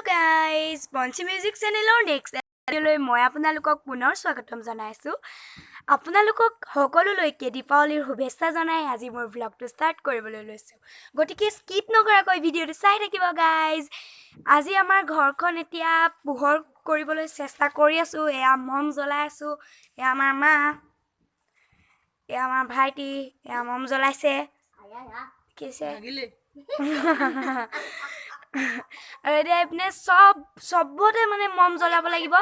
Guys, বঞ্চি music চেনেলৰ next ভিডিঅ'লৈ মই আপোনালোকক পুনৰ স্বাগতম জনাইছোঁ। আপোনালোকক সকলোলৈকে দীপাৱলীৰ শুভেচ্ছা জনাই আজি মোৰ ভ্লগটো ষ্টাৰ্ট কৰিবলৈ লৈছোঁ। গতিকে স্কিপ নকৰাকৈ ভিডিঅ'টো চাই থাকিব গাইজ। আজি আমাৰ ঘৰখন এতিয়া পোহৰ কৰিবলৈ চেষ্টা কৰি আছোঁ। এয়া মম জ্বলাই আছোঁ, এয়া আমাৰ মা, এয়া আমাৰ ভাইটি, এয়া মম জ্বলাইছে দেখিছে। আৰু এতিয়া এইপিনে চবতে মানে মম জ্বলাব লাগিব।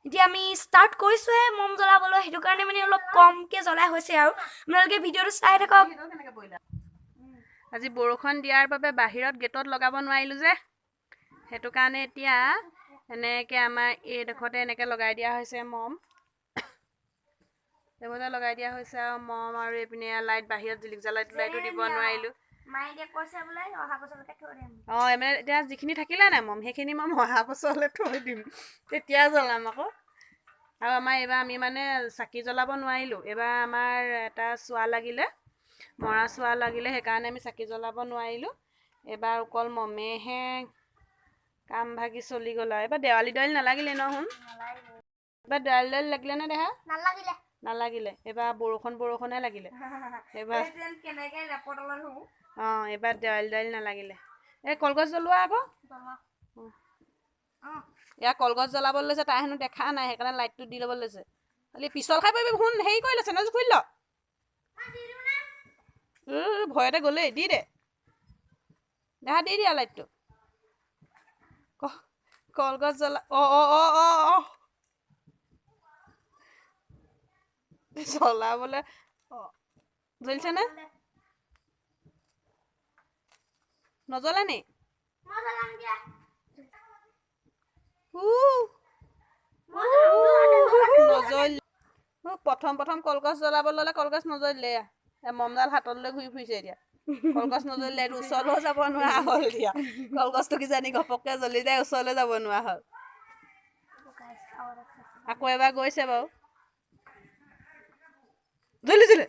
এতিয়া আমি ষ্টাৰ্ট কৰিছোঁহে মম জ্বলাবলৈ, সেইটো কাৰণে মানে অলপ কমকৈ জ্বলাই হৈছে। আৰু আপোনালোকে ভিডিঅ'টো চাই থাকক। আজি বৰষুণ দিয়াৰ বাবে বাহিৰত গেটত লগাব নোৱাৰিলোঁ যে, সেইটো কাৰণে এতিয়া এনেকৈ আমাৰ এইডোখৰতে এনেকৈ লগাই দিয়া হৈছে মম। এইবোৰতে লগাই দিয়া হৈছে আৰু মম। আৰু এইপিনে লাইট বাহিৰত জিলিক জ্বালাই লাইটো দিব নোৱাৰিলোঁ। অঁ, মানে এতিয়া যিখিনি থাকিলে নাই মম, সেইখিনি মম অহা বছৰলৈ থৈ দিম, তেতিয়া জ্বলাম আকৌ। আৰু আমাৰ এইবাৰ আমি মানে চাকি জ্বলাব নোৱাৰিলোঁ। এইবাৰ আমাৰ এটা চোৱা লাগিলে, মৰা চোৱা লাগিলে, সেইকাৰণে আমি চাকি জ্বলাব নোৱাৰিলোঁ। এইবাৰ অকল মমেহে কাম ভাগি চলি গ'ল। আৰু এইবাৰ দেৱালী দেৱালী নালাগিলে ন শুন? এইবাৰ দেৱালী দেৱালী লাগিলে নে দেহা? নালাগিলে। এইবাৰ বৰষুণ বৰষুণহে লাগিলে এইবাৰ। অঁ, এইবাৰ দেৱালী দেৱালী নালাগিলে। এই কলগছ জ্বলোৱা আকৌ, ইয়াৰ কলগছ জ্বলাবলৈ লৈছে, তাই হেনো দেখা নাই, সেইকাৰণে লাইটটো দি ল'বলৈ লৈছে। খালি পিছল খাই পাৰিবি শুন, হেৰি কৰি লৈছে চেনেলটো খুলি ল। ভয়তে গ'লেই। দি দে দেহা, দি দিয়া লাইটটো। কলগছ জ্বলা। অঁ অঁ অঁ অঁ অঁ জ্বলাবলৈ জ্বলিছে নে? নজ্বলে নি? নজ্বল। প্ৰথম প্ৰথম কলগছ জ্বলাব ল'লে কলগছ নজ্বলিলে, মমডাল হাতত লৈ ঘূৰি ফুৰিছে। এতিয়া কলগছ নজ্বলিলে, এইটো ওচৰলৈও যাব নোৱাৰা হ'ল। এতিয়া কলগছটো কিজানি ঘপককৈ জ্বলি যায়, ওচৰলৈ যাব নোৱাৰা হ'ল। আকৌ এবাৰ গৈছে বাৰু, জ্বলিছিলে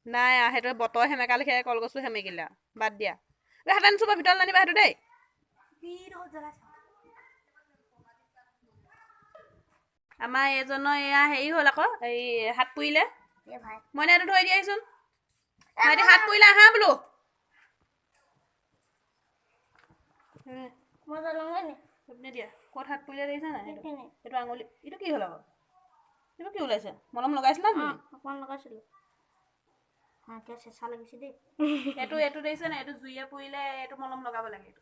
নাই আৰু। সেইটো বতৰ সেমেকা লেখীয়া কলগছো সেমেকিলে আৰু বাদ দিয়া। হাতে নুচুবা, ভিতৰত নানিবা সেইটো দেই। আমাৰ এইজনৰ এয়া হেৰি হ'ল আকৌ, এই হাত পুৰিলে। মইনা এইটো ধৰি দিয়াচোন। ভাইটি হাত পুৰিলে, আহা বোলো। দিয়া ক'ত হাত পুৰিলে দেখিছা নাই? এইটো আঙুলি, এইটো কি হ'ল আকৌ? এইটো কি ওলাইছে? মলম লগাইছিলা নেকি? অকণমান লগাইছিলোঁ। চেঁচা লাগিছে দেই। এইটো এইটো দেখিছে নাই? এইটো জুইয়ে পুৰিলে এইটো মলম লগাব লাগে। এইটো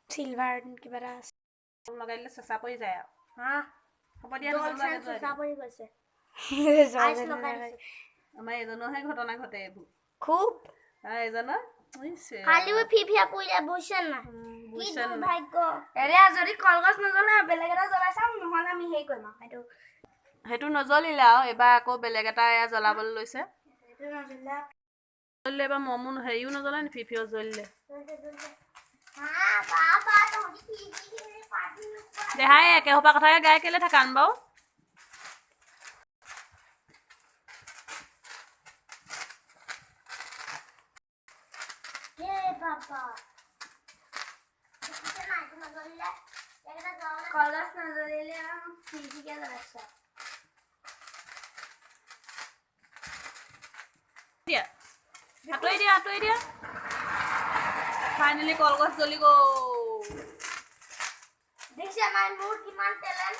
চিলভাৰ কিবা এটা আছে, মলম লগাই দিলে চেঁচা পৰি যায় আৰু। হ'ব দিয়া। আমাৰ এজনৰহে ঘটনা ঘটে এইবোৰ খুব। এজনৰ যদি কলগছ নজ্বলে বেলেগ এটা জ্বলাই চাম, নহ'লে আমি হেৰি কৰিম আৰু। সেইটো সেইটো নজ্বলিলে আৰু এইবাৰ আকৌ বেলেগ এটা এয়া জ্বলাবলৈ লৈছে। জ্বলিলে এইবাৰ মমো হেৰিও নজ্বলে নি? ফিফিও জ্বলিলে। দেহাই একেসোপা কথাকে গাই কেলে থাকান বাৰু? কলগছ নজ্বলিলে ফিফিকে জ্বলাইছে। দিয়া আঁতৰি দিয়া, আঁতৰি দিয়া। ফাইনেলি কলগছ জ্বলি গ'ল। দেখিছা নাই মোৰ কিমান টেলেণ্ট?